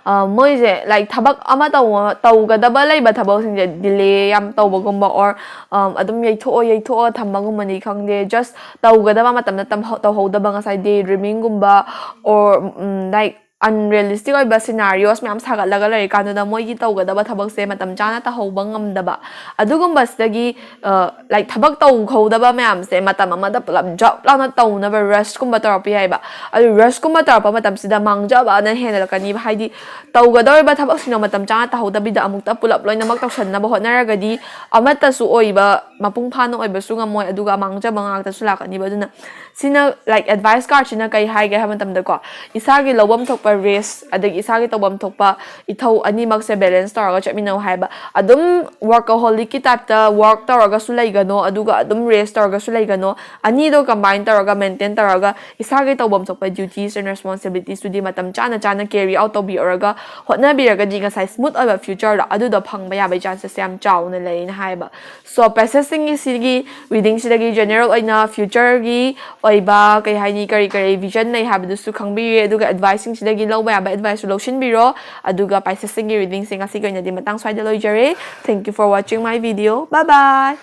ꯑ, ꯃꯣꯏꯁꯦ, like, ꯊꯕꯛ ꯑꯃ ꯇꯧ-, ꯇꯧꯒꯗꯕ ꯂꯩꯕ ꯊꯕꯛꯁꯤꯡꯁꯦ ꯗꯤꯂꯦ ꯌꯥꯝ ꯇꯧꯕꯒꯨꯝꯕ, or, ꯑꯝ, ꯑꯗꯨꯝ ꯌꯩꯊꯣꯛꯑꯣ ꯌꯩꯊꯣꯛꯑꯣ ꯊꯝꯕꯒꯨꯝꯕꯅꯤ ꯈꯪꯗꯦ, just ꯇꯧꯒꯗꯕ ꯃꯇꯝꯗ ꯇꯝꯍꯧ-, ꯇꯧꯍꯧꯗꯕ, ꯉꯁꯥꯏ ꯗꯦ ꯗ꯭ꯔꯤꯃꯤꯡꯒꯨꯝꯕ, or, ꯎꯝ, like, unrealistic ꯑꯣꯏꯕ scenarios ꯃꯌꯥꯝ ꯁꯥꯒꯠꯂꯒ ꯂꯩꯔꯤꯀꯥꯟꯗꯨꯗ ꯃꯣꯏꯒꯤ ꯇꯧꯒꯗꯕ ꯊꯕꯛꯁꯦ ꯃꯇꯝ ꯆꯥꯅ ꯇꯧꯍꯧꯕ ꯉꯝꯗꯕ, ꯑꯗꯨꯒꯨꯝꯕꯁꯤꯗꯒꯤ, ꯑ, like, ꯊꯕꯛ ꯇꯧꯍꯧꯗꯕ ꯃꯌꯥꯝꯁꯦ ꯃꯇꯝ ꯑꯃꯗ ꯄꯨꯂꯞ ꯖꯞ ꯂꯥꯎꯅ ꯇꯧꯅꯕ ꯔꯁꯀꯨꯝꯕ ꯇꯧꯔꯛꯄ ꯌꯥꯏꯕ꯫ ꯑꯗꯨ ꯔꯁꯀꯨꯝꯕ ꯇꯧꯔꯛꯄ ꯃꯇꯝꯁꯤꯗ ꯃꯥꯡꯖꯕꯅ ꯍꯦꯟꯅꯂꯛꯀꯅꯤꯕ, ꯍꯥꯏꯗꯤ ꯇꯧꯒꯗꯧꯔꯤꯕ ꯊꯕꯛꯁꯤꯡꯗꯣ ꯃꯇꯝ ꯆꯥꯅ ꯇꯧꯍꯧꯗꯕꯤꯗ ꯑꯃꯨꯛꯇ ꯄꯨꯂꯞ ꯂꯣꯏꯅꯃꯛ ꯇꯧꯁꯟꯅꯕ ꯍꯣꯠꯅꯔꯒꯗꯤ ꯑꯃꯠꯇꯁꯨ ꯑꯣꯏꯕ, ꯃꯄꯨꯡ ꯐꯥꯅ ꯑꯣꯏꯕꯁꯨ ꯉꯝꯃꯣꯏ, ꯑꯗꯨꯒ ꯃꯥꯡꯖꯕ ꯉꯥꯛꯇꯁꯨ ꯂꯥꯛꯀꯅꯤꯕ꯫ ꯑꯗꯨꯅ ꯁꯤꯅ, like, ꯑꯦꯗꯚꯥꯏꯁ ꯀꯥꯔꯠꯁꯤꯅ ꯀꯩ ꯍꯥꯏꯒꯦ ꯍꯥꯏꯕ ꯃꯇꯝꯗꯀꯣ, ꯏꯁꯥꯒꯤ ꯂꯧꯐꯝ ꯊꯣꯛꯄ ꯔꯦꯁ, ꯑꯗꯒꯤ ꯏꯁꯥꯒꯤ ꯇꯧꯐꯝ ꯊꯣꯛꯄ ꯏꯊꯧ ꯑꯅꯤꯃꯛꯁꯦ ꯕꯦꯂꯦꯟꯁ ꯇꯧꯔꯒ ꯆꯠꯃꯤꯟꯅꯧ ꯍꯥꯏꯕ꯫ ꯑꯗꯨꯝ ꯋꯥꯔꯀꯍꯣꯂꯤꯛꯀꯤ ꯇꯥꯏꯞꯇ ꯋꯥꯔꯛ ꯇꯧꯔꯒꯁꯨ ꯂꯩꯒꯅꯣ, ꯑꯗꯨꯒ ꯑꯗꯨꯝ ꯔꯦꯁ ꯇꯧꯔꯒꯁꯨ ꯂꯩꯒꯅꯣ꯫ ꯑꯅꯤꯗꯣ ꯀꯝꯕꯥꯏꯟ ꯇꯧꯔꯒ, ꯃꯦꯟꯇꯦꯟ ꯇꯧꯔꯒ, ꯏꯁꯥꯒꯤ ꯇꯧꯐꯝ ꯊꯣꯛꯄ duties and responsibilities ꯇꯨꯗꯤ ꯃꯇꯝ ꯆꯥꯅ ꯆꯥꯅ carry out ꯇꯧꯕꯤꯔꯒ ꯍꯣꯠꯅꯕꯤꯔꯒꯗꯤ ꯉꯁꯥꯏ ꯁ꯭ꯃꯨꯠ ꯑꯣꯏꯕ ꯐ꯭ꯌꯨꯆꯔꯗꯣ ꯑꯗꯨꯗꯣ ꯐꯪꯕ ꯌꯥꯕꯒꯤ ꯆꯥꯟꯁꯦꯁꯁꯦ ꯌꯥꯝ ꯆꯥꯎꯅ ꯂꯩꯅ ꯍꯥꯏꯌꯦꯕ꯫ So, ꯄꯦꯁꯦꯁꯁꯤꯡꯒꯤ ꯁꯤꯒꯤ ꯔꯤꯗꯤꯡꯁꯤꯗꯒꯤ ꯖꯦꯅꯔꯦꯜ ꯑꯣꯏꯅ ꯐ꯭ꯌꯨꯆꯔꯒꯤ ꯑꯣꯏꯕ, ꯀꯩ ꯍꯥꯏꯅꯤ, ꯀꯔꯤ ꯀꯔꯤ ꯚꯤꯖꯟ ꯂꯩ ꯍꯥꯏꯕꯗꯨꯁꯨ ꯈꯪꯕꯤꯔꯦ, ꯑꯗꯨꯒ ꯑꯦꯗꯚꯥꯏꯁꯁꯤꯡꯁꯤꯗꯒꯤ ꯂꯧꯕ ꯌꯥꯕ ꯑꯦꯗꯚꯥꯏꯁꯁꯨ ꯂꯧꯁꯤꯟꯕꯤꯔꯣ, ꯑꯗꯨꯒ ꯄꯦꯁꯦꯁꯁꯤꯡꯒꯤ ꯔꯤꯗꯤꯡꯁꯦ ꯉꯁꯤꯒꯤ ꯑꯣꯏꯅꯗꯤ ꯃꯇꯥꯡ ꯁ꯭ꯋꯥꯏꯗ ꯂꯣꯏꯖꯔꯦ꯫ Thank you for watching my video. Bye bye.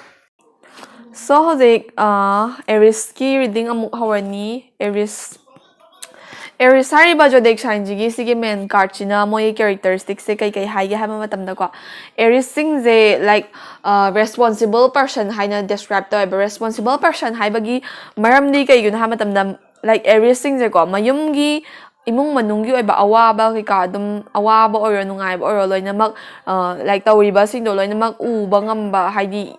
So, ꯍꯧꯖꯤꯛ, ꯑ, ꯑꯦꯔꯤꯁꯀꯤ ꯔꯤꯗꯤꯡ ꯑꯃꯨꯛ ꯍꯧꯔꯅꯤ꯫ ꯑꯦꯔꯤꯁ, ꯑꯦꯔꯤꯁ ꯍꯥꯏꯔꯤꯕ ꯖꯣꯗꯦꯛ ꯁꯥꯏꯟꯁꯤꯒꯤ ꯁꯤꯒꯤ ꯃꯦꯟ ꯀꯥꯔꯠꯁꯤꯅ ꯃꯣꯏꯒꯤ ꯀꯦꯔꯦꯛꯇꯔꯤꯁꯇꯤꯛꯁꯦ ꯀꯩ ꯀꯩ ꯍꯥꯏꯒꯦ ꯍꯥꯏꯕ ꯃꯇꯝꯗꯀꯣ, ꯑꯦꯔꯤꯁꯁꯤꯡꯁꯦ, like, ꯑ, ꯔꯦꯁꯄꯣꯟꯁꯤꯕꯜ ꯄꯔꯁꯟ ꯍꯥꯏꯅ ꯗꯦꯁꯀ꯭ꯔꯥꯏꯕ ꯇꯧꯋꯦꯕ꯫ ꯔꯦꯁꯄꯣꯟꯁꯤꯕꯜ ꯄꯔꯁꯟ ꯍꯥꯏꯕꯒꯤ ꯃꯔꯝꯗꯤ ꯀꯩꯒꯤꯅꯣ ꯍꯥꯏꯕ ꯃꯇꯝꯗ, like, ꯑꯦꯔꯤꯁꯁꯤꯡꯁꯦꯀꯣ, ꯃꯌꯨꯝꯒꯤ, ꯏꯃꯨꯡ ꯃꯅꯨꯡꯒꯤ ꯑꯣꯏꯕ ꯑꯋꯥꯕ ꯀꯩꯀꯥ, ꯑꯗꯨꯝ ꯑꯋꯥꯕ ꯑꯣꯏꯔꯣ ꯅꯨꯡꯉꯥꯏꯕ ꯑꯣꯏꯔꯣ ꯂꯣꯏꯅꯃꯛ, ꯑ, like, ꯇꯧꯔꯤꯕꯁꯤꯡꯗꯣ ꯂꯣꯏꯅꯃꯛ ꯎꯕ ꯉꯝꯕ, ꯍꯥꯏꯗꯤ,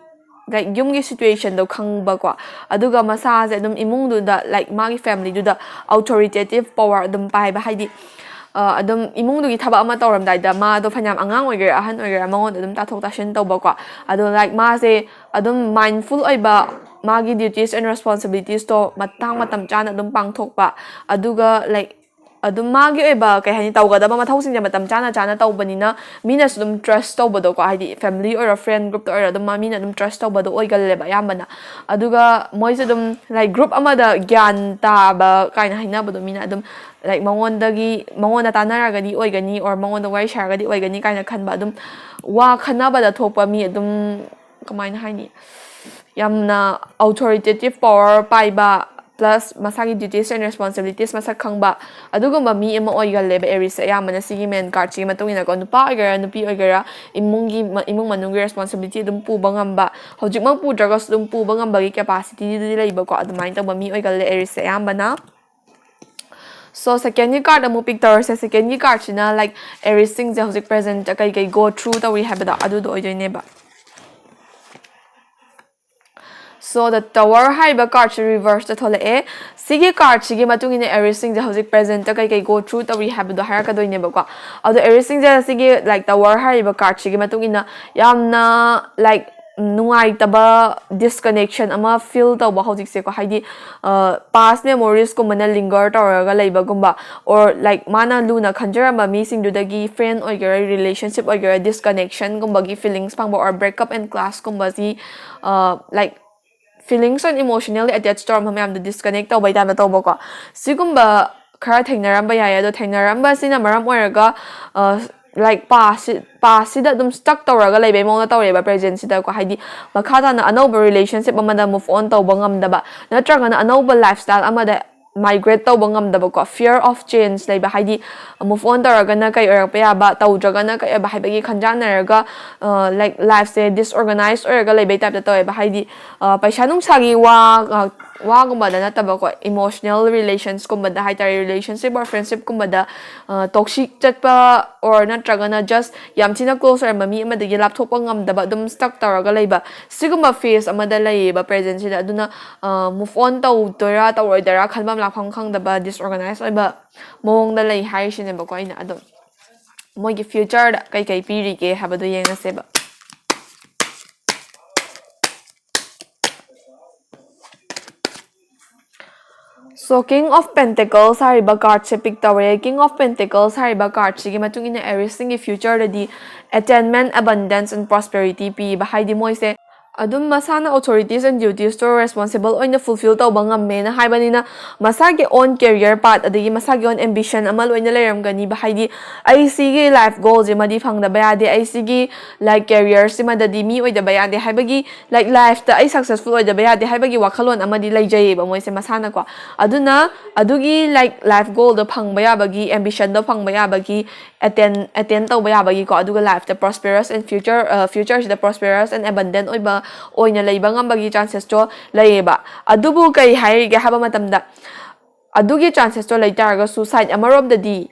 like, ꯌꯨꯝꯒꯤ ꯁꯤꯆꯨꯋꯦꯁꯟꯗꯣ ꯈꯪꯕꯀꯣ, ꯑꯗꯨꯒ ꯃꯁꯥꯁꯦ ꯑꯗꯨꯝ ꯏꯃꯨꯡꯗꯨꯗ, like, ꯃꯥꯒꯤ ꯐꯦꯃꯤꯂꯤꯗꯨꯗ ꯑꯣꯊꯣꯔꯤꯇꯦꯇꯤꯞ ꯄꯋꯥꯔ ꯑꯗꯨꯝ ꯄꯥꯏꯕ, ꯍꯥꯏꯗꯤ, ꯑ, ꯑꯗꯨꯝ ꯏꯃꯨꯡꯗꯨꯒꯤ ꯊꯕꯛ ꯑꯃ ꯇꯧꯔꯝꯗꯥꯏꯗ ꯃꯥꯗꯣ ꯐꯅꯌꯥꯝ ꯑꯉꯥꯡ ꯑꯣꯏꯒꯦꯔꯥ ꯑꯍꯟ ꯑꯣꯏꯒꯦꯔꯥ ꯃꯉꯣꯟꯗ ꯑꯗꯨꯝ ꯇꯥꯊꯣꯛ ꯇꯥꯁꯤꯟ ꯇꯧꯕꯀꯣ꯫ ꯑꯗꯣ, like, ꯃꯥꯁꯦ ꯑꯗꯨꯝ ꯃꯥꯏꯟꯐꯨꯜ ꯑꯣꯏꯕ, ꯃꯥꯒꯤ duties and responsibilities ꯇꯣ ꯃꯇꯥꯡ ꯃꯇꯝ ꯆꯥꯅ ꯑꯗꯨꯝ ꯄꯥꯡꯊꯣꯛꯄ, ꯑꯗꯨꯒ, like, ꯑꯗꯨꯝ ꯃꯥꯒꯤ ꯑꯣꯏꯕ, ꯀꯩ ꯍꯥꯏꯅꯤ, ꯇꯧꯒꯗꯕ ꯃꯊꯧꯁꯤꯡꯁꯦ ꯃꯇꯝ ꯆꯥꯅ ꯆꯥꯅ ꯇꯧꯕꯅꯤꯅ ꯃꯤꯅꯁꯨ ꯑꯗꯨꯝ trust ꯇꯧꯕꯗꯣ, ꯀꯣ, ꯍꯥꯏꯗꯤ family ꯑꯣꯏꯔꯣ, friend group ꯇ ꯑꯣꯏꯔꯣ, ꯑꯗꯨꯝ ꯃꯥ, ꯃꯤꯅ ꯑꯗꯨꯝ trust ꯇꯧꯕꯗꯣ ꯑꯣꯏꯒꯜꯂꯦꯕ ꯑꯌꯥꯝꯕꯅ꯫ ꯑꯗꯨꯒ ꯃꯣꯏꯁꯨ ꯑꯗꯨꯝ, like, group ꯑꯃꯗ ꯒ꯭ꯌꯥꯟ ꯇꯥꯕ ꯀꯥꯏꯅ ꯍꯥꯏꯅꯕꯗꯣ, ꯃꯤꯅ ꯑꯗꯨꯝ, like, ꯃꯉꯣꯟꯗꯒꯤ, ꯃꯉꯣꯟꯗ ꯇꯥꯟꯅꯔꯒꯗꯤ ꯑꯣꯏꯒꯅꯤ, or ꯃꯉꯣꯟꯗ ꯋꯥꯔꯤ ꯁꯥꯔꯒꯗꯤ ꯑꯣꯏꯒꯅꯤ ꯀꯥꯏꯅ ꯈꯟꯕ, ꯑꯗꯨꯝ ꯋꯥ ꯈꯟꯅꯕꯗ ꯊꯣꯛꯄ ꯃꯤ ꯑꯗꯨꯝ, ꯀꯃꯥꯏꯅ ꯍꯥꯏꯅꯤ, ꯌꯥꯝꯅ authoritative power ꯄꯥꯏꯕ, plus ꯃꯁꯥꯒꯤ duties and responsibilities ꯃꯁꯛ ꯈꯪꯕ, ꯑꯗꯨꯒꯨꯝꯕ ꯃꯤ ꯑꯃ ꯑꯣꯏꯒꯜꯂꯦꯕ Aries ꯁꯦ ꯑꯌꯥꯝꯕꯅ, ꯁꯤꯒꯤ main card ꯁꯤꯒꯤ ꯃꯇꯨꯡ ꯏꯟꯅꯀꯣ꯫ ꯅꯨꯄꯥ ꯑꯣꯏꯒꯦꯔꯥ, ꯅꯨꯄꯤ ꯑꯣꯏꯒꯦꯔꯥ, ꯏꯃꯨꯡꯒꯤ ꯃ-, ꯏꯃꯨꯡ ꯃꯅꯨꯡꯒꯤ responsibility ꯑꯗꯨꯝ ꯄꯨꯕ ꯉꯝꯕ, ꯍꯧꯖꯤꯛꯃꯛ ꯄꯨꯗ꯭ꯔꯒꯁꯨ ꯑꯗꯨꯝ ꯄꯨꯕ ꯉꯝꯕꯒꯤ capacity ꯗꯨꯗꯤ ꯂꯩꯕꯀꯣ, ꯑꯗꯨꯃꯥꯏꯅ ꯇꯧꯕ ꯃꯤ ꯑꯣꯏꯒꯜꯂꯦ Aries ꯁꯦ ꯑꯌꯥꯝꯕꯅ꯫ So, second ꯒꯤ card ꯑꯃꯨꯛ pick ꯇꯧꯔꯁꯦ꯫ Second ꯒꯤ card ꯁꯤꯅ, like, Aries ꯁꯤꯡꯁꯦ ꯍꯧꯖꯤꯛ present ꯇ ꯀꯩ ꯀꯩ go through ꯇꯧꯔꯤ ꯍꯥꯏꯕꯗꯣ, ꯑꯗꯨꯗꯣ ꯑꯣꯏꯗꯣꯏꯅꯦꯕ꯫ So, the Tower ꯍꯥꯏꯔꯤꯕ card ꯁꯤ reverse ꯇ ꯊꯣꯛꯂꯛꯑꯦ꯫ ꯁꯤꯒꯤ card ꯁꯤꯒꯤ ꯃꯇꯨꯡ ꯏꯟꯅ Aries ꯁꯤꯡꯁꯦ ꯍꯧꯖꯤꯛ present ꯇ ꯀꯩ ꯀꯩ go through ꯇꯧꯔꯤ ꯍꯥꯏꯕꯗꯣ ꯍꯥꯏꯔꯛꯀꯗꯣꯏꯅꯦꯕꯀꯣ꯫ ꯑꯗꯣ Aries ꯁꯤꯡꯁꯦ ꯁꯤꯒꯤ, like, Tower ꯍꯥꯏꯔꯤꯕ card ꯁꯤꯒꯤ ꯃꯇꯨꯡ ꯏꯟꯅ ꯌꯥꯝꯅ, like, ꯅꯨꯡꯉꯥꯏꯇꯕ disconnection ꯑꯃ feel ꯇꯧꯕ ꯍꯧꯖꯤꯛꯁꯦꯀꯣ, ꯍꯥꯏꯗꯤ, ꯑ, past memories ꯀꯨꯝꯕꯅ linger ꯇꯧꯔꯒ ꯂꯩꯕꯒꯨꯝꯕ, or, like, ꯃꯥꯅ ꯂꯨꯅ ꯈꯟꯖꯔꯝꯕ ꯃꯤꯁꯤꯡꯗꯨꯗꯒꯤ friend ꯑꯣꯏꯒꯦꯔꯥ, relationship ꯑꯣꯏꯒꯦꯔꯥ, disconnection ꯒꯨꯝꯕꯒꯤ feelings ꯐꯪꯕ, or break up and clash ꯀꯨꯝꯕꯁꯤ, ꯑ, like, feelings and emotionally attached ꯇꯧꯔꯝꯕ ꯃꯌꯥꯝꯗꯣ disconnect ꯇꯧꯕꯩ type ꯇ ꯇꯧꯕꯀꯣ꯫ ꯁꯤꯒꯨꯝꯕ ꯈꯔ ꯊꯦꯡꯅꯔꯝꯕ ꯌꯥꯏ꯫ ꯑꯗꯣ ꯊꯦꯡꯅꯔꯝꯕꯁꯤꯅ ꯃꯔꯝ ꯑꯣꯏꯔꯒ, ꯑ, like, past ꯁꯤ, past ꯁꯤꯗ ꯑꯗꯨꯝ stuck ꯇꯧꯔꯒ ꯂꯩꯕꯩ ꯃꯑꯣꯡꯗ ꯇꯧꯔꯦꯕ present ꯁꯤꯗꯀꯣ꯫ ꯍꯥꯏꯗꯤ ꯃꯈꯥ ꯇꯥꯅ ꯑꯅꯧꯕ relationship ꯑꯃꯗ move on ꯇꯧꯕ ꯉꯝꯗꯕ, ꯅꯠꯇ꯭ꯔꯒꯅ ꯑꯅꯧꯕ lifestyle ꯑꯃꯗ migrate ꯇꯧꯕ ꯉꯝꯗꯕꯀꯣ, fear of change ꯂꯩꯕ, ꯍꯥꯏꯗꯤ move on ꯇꯧꯔꯒꯅ ꯀꯩ ꯑꯣꯏꯔꯛꯄ ꯌꯥꯕ, ꯇꯧꯗ꯭ꯔꯒꯅ ꯀꯩ ꯑꯣꯏꯕ ꯍꯥꯏꯕꯒꯤ ꯈꯟꯖꯥꯟꯅꯔꯒ, ꯑ, like, life ꯁꯦ disorganize ꯑꯣꯏꯔꯒ ꯂꯩꯕꯩ type ꯇ ꯇꯧꯋꯦꯕ꯫ ꯍꯥꯏꯗꯤ, ꯑ, ꯄꯩꯁꯥ ꯅꯨꯡꯁꯥꯒꯤ ꯋꯥ, ꯑ, ꯋꯥꯒꯨꯝꯕꯗ ꯅꯠꯇꯕꯀꯣ, emotional relations ꯀꯨꯝꯕꯗ ꯍꯥꯏꯇꯥꯔꯦ, relationship or friendship ꯀꯨꯝꯕꯗ, ꯑ, toxic ꯆꯠꯄ, or ꯅꯠꯇ꯭ꯔꯒꯅ just ꯌꯥꯝ ꯊꯤꯅ close ꯑꯣꯏꯔꯝꯕ ꯃꯤ ꯑꯃꯗꯒꯤ ꯂꯥꯞꯊꯣꯛꯄ ꯉꯝꯗꯕ, ꯑꯗꯨꯝ stuck ꯇꯧꯔꯒ ꯂꯩꯕ, ꯁꯤꯒꯨꯝꯕ phase ꯑꯃꯗ ꯂꯩꯌꯦꯕ present ꯁꯤꯗ꯫ ꯑꯗꯨꯅ, ꯑ, move on ꯇꯧꯗꯣꯏꯔꯥ ꯇꯧꯔꯣꯏꯗꯣꯏꯔꯥ ꯈꯟꯐꯝ ꯂꯥꯛꯐꯝ ꯈꯪꯗꯕ, disorganize ꯑꯣꯏꯕ ꯃꯑꯣꯡꯗ ꯂꯩ ꯍꯥꯏꯔꯤꯁꯤꯅꯦꯕꯀꯣ꯫ ꯑꯩꯅ ꯑꯗꯨꯝ ꯃꯣꯏꯒꯤ future ꯗ ꯀꯩꯀꯩ ꯄꯤꯔꯤꯒꯦ ꯍꯥꯏꯕꯗꯣ ꯌꯦꯡꯉꯁꯦꯕ꯫ So, King of Pentacles ꯍꯥꯏꯔꯤꯕ card ꯁꯦ pick ꯇꯧꯔꯦ꯫ King of Pentacles ꯍꯥꯏꯔꯤꯕ card ꯁꯤꯒꯤ ꯃꯇꯨꯡ ꯏꯟꯅ Aries ꯁꯤꯡꯒꯤ future ꯗꯗꯤ attainment, abundance and prosperity ꯄꯤꯕ, ꯍꯥꯏꯗꯤ ꯃꯣꯏꯁꯦ ꯑꯗꯨꯝ ꯃꯁꯥꯅ authorities and duties to responsible ꯑꯣꯏꯅ fulfill ꯇꯧꯕ ꯉꯝꯃꯦꯅ ꯍꯥꯏꯕꯅꯤꯅ, ꯃꯁꯥꯒꯤ own career path ꯑꯗꯒꯤ ꯃꯁꯥꯒꯤ own ambition ꯑꯃ ꯂꯣꯏꯅ ꯂꯩꯔꯝꯒꯅꯤꯕ꯫ ꯍꯥꯏꯗꯤ ꯑꯩ ꯁꯤꯒꯤ life goal ꯁꯤꯃꯗꯤ ꯐꯪꯗꯕ ꯌꯥꯗꯦ, ꯑꯩ ꯁꯤꯒꯤ, like, career ꯁꯤꯃꯗꯗꯤ ꯃꯤ ꯑꯣꯏꯗꯕ ꯌꯥꯗꯦ ꯍꯥꯏꯕꯒꯤ, like, life ꯇ ꯑꯩ successful ꯑꯣꯏꯗꯕ ꯌꯥꯗꯦ ꯍꯥꯏꯕꯒꯤ ꯋꯥꯈꯜꯂꯣꯟ ꯑꯃꯗꯤ ꯂꯩꯖꯩꯌꯦꯕ ꯃꯣꯏꯁꯦ ꯃꯁꯥꯅꯀꯣ꯫ ꯑꯗꯨꯅ ꯑꯗꯨꯒꯤ, like, life goal ꯗꯣ ꯐꯪꯕ ꯌꯥꯕꯒꯤ, ambition ꯗꯣ ꯐꯪꯕ ꯌꯥꯕꯒꯤ, attain attain ꯇꯧꯕ ꯌꯥꯕꯒꯤꯀꯣ, ꯑꯗꯨꯒ life ꯇ prosperous and future, ꯑ, future ꯁꯤꯗ prosperous and abundant ꯑꯣꯏꯕ ꯑꯣꯏꯅ ꯂꯩꯕ ꯉꯝꯕꯒꯤ chances ꯇꯣ ꯂꯩꯌꯦꯕ꯫ ꯑꯗꯨꯕꯨ ꯀꯩ ꯍꯥꯏꯔꯤꯒꯦ ꯍꯥꯏꯕ ꯃꯇꯝꯗ, ꯑꯗꯨꯒꯤ chances ꯇꯣ ꯂꯩ ꯇꯥꯔꯒꯁꯨ, side ꯑꯃꯔꯣꯝꯗꯗꯤ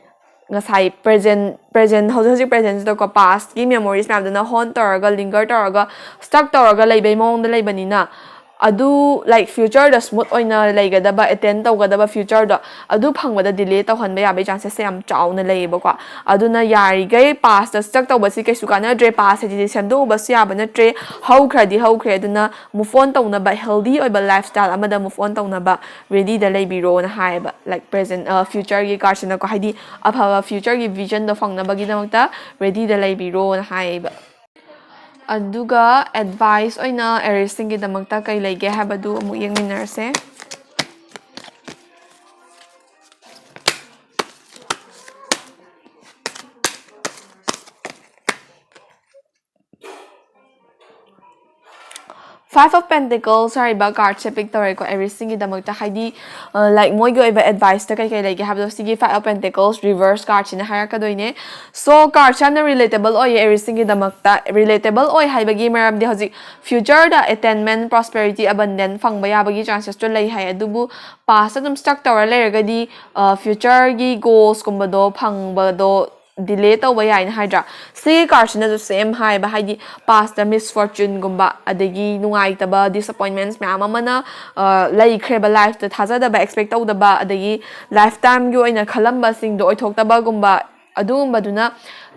ꯉꯁꯥꯏ present, present, ꯍꯧꯖꯤꯛ ꯍꯧꯖꯤꯛ present ꯁꯤꯗꯀꯣ, past ꯀꯤ memories ꯃꯌꯥꯝꯗꯨꯅ haunt ꯇꯧꯔꯒ, linger ꯇꯧꯔꯒ, stuck ꯇꯧꯔꯒ ꯂꯩꯕꯩ ꯃꯑꯣꯡꯗ ꯂꯩꯕꯅꯤꯅ, ꯑꯗꯨ, like, future ꯗ smooth ꯑꯣꯏꯅ ꯂꯩꯒꯗꯕ, attain ꯇꯧꯒꯗꯕ future ꯗꯣ, ꯑꯗꯨ ꯐꯪꯕꯗ delay ꯇꯧꯍꯟꯕ ꯌꯥꯕꯒꯤ chances ꯁꯦ ꯌꯥꯝ ꯆꯥꯎꯅ ꯂꯩꯌꯦꯕꯀꯣ꯫ ꯑꯗꯨꯅ ꯌꯥꯔꯤꯈꯩ past ꯇ stuck ꯇꯧꯕꯁꯤ ꯀꯩꯁꯨ ꯀꯥꯟꯅꯗ꯭ꯔꯦ, past ꯍꯥꯏꯁꯤꯗꯤ ꯁꯦꯝꯗꯣꯛꯎꯕꯁꯨ ꯌꯥꯕ ꯅꯠꯇ꯭ꯔꯦ, ꯍꯧꯈ꯭ꯔꯗꯤ ꯍꯧꯈ꯭ꯔꯦ, ꯑꯗꯨꯅ move on ꯇꯧꯅꯕ, healthy ꯑꯣꯏꯕ lifestyle ꯑꯃꯗ move on ꯇꯧꯅꯕ ready ꯗ ꯂꯩꯕꯤꯔꯣꯅ ꯍꯥꯏꯌꯦꯕ, like, present, ꯑ, future ꯒꯤ card ꯁꯤꯅꯀꯣ, ꯍꯥꯏꯗꯤ ꯑꯐꯕ future ꯒꯤ vision ꯗꯣ ꯐꯪꯅꯕꯒꯤꯗꯃꯛꯇ ready ꯗ ꯂꯩꯕꯤꯔꯣꯅ ꯍꯥꯏꯌꯦꯕ꯫ ꯑꯗꯨꯒ advice ꯑꯣꯏꯅ Aries ꯁꯤꯡꯒꯤꯗꯃꯛꯇ ꯀꯩ ꯂꯩꯒꯦ ꯍꯥꯏꯕꯗꯨ ꯑꯃꯨꯛ ꯌꯦꯡꯃꯤꯟꯅꯔꯁꯦ꯫ Five of Pentacles ꯍꯥꯏꯔꯤꯕ card ꯁꯦ pick ꯇꯧꯔꯦꯀꯣ Aries ꯁꯤꯡꯒꯤꯗꯃꯛꯇ, ꯍꯥꯏꯗꯤ, ꯑ, like, ꯃꯣꯏꯒꯤ ꯑꯣꯏꯕ advice ꯇ ꯀꯩ ꯀꯩ ꯂꯩꯒꯦ ꯍꯥꯏꯕꯗꯣ ꯁꯤꯒꯤ Five of Pentacles reverse card ꯁꯤꯅ ꯍꯥꯏꯔꯛꯀꯗꯣꯏꯅꯦ꯫ So, card ꯁꯦ ꯌꯥꯝꯅ relatable ꯑꯣꯏꯌꯦ Aries ꯁꯤꯡꯒꯤꯗꯃꯛꯇ꯫ Relatable ꯑꯣꯏ ꯍꯥꯏꯕꯒꯤ ꯃꯔꯝꯗꯤ ꯍꯧꯖꯤꯛ future ꯗ attainment, prosperity, abundance ꯐꯪꯕ ꯌꯥꯕꯒꯤ chances ꯇꯣ ꯂꯩ ꯍꯥꯏ, ꯑꯗꯨꯕꯨ past ꯇ ꯑꯗꯨꯝ stuck ꯇꯧꯔ ꯂꯩꯔꯒꯗꯤ, ꯑ, future ꯒꯤ goals ꯀꯨꯝꯕꯗꯣ ꯐꯪꯕꯗꯣ delay ꯇꯧꯕ ꯌꯥꯏꯅ ꯍꯥꯏꯗ꯭ꯔꯥ? ꯁꯤꯒꯤ card ꯁꯤꯅꯁꯨ same ꯍꯥꯏꯌꯦꯕ, ꯍꯥꯏꯗꯤ past ꯇ misfortune ꯒꯨꯝꯕ, ꯑꯗꯒꯤ ꯅꯨꯡꯉꯥꯏꯇꯕ disappointments ꯃꯌꯥꯝ ꯑꯃꯅ, ꯑ, ꯂꯩꯈ꯭ꯔꯦꯕ life ꯇ, ꯊꯥꯖꯗꯕ, expect ꯇꯧꯗꯕ, ꯑꯗꯒꯤ lifetime ꯒꯤ ꯑꯣꯏꯅ ꯈꯜꯂꯝꯕꯁꯤꯡꯗꯣ ꯑꯣꯏꯊꯣꯛꯇꯕꯒꯨꯝꯕ, ꯑꯗꯨꯒꯨꯝꯕꯗꯨꯅ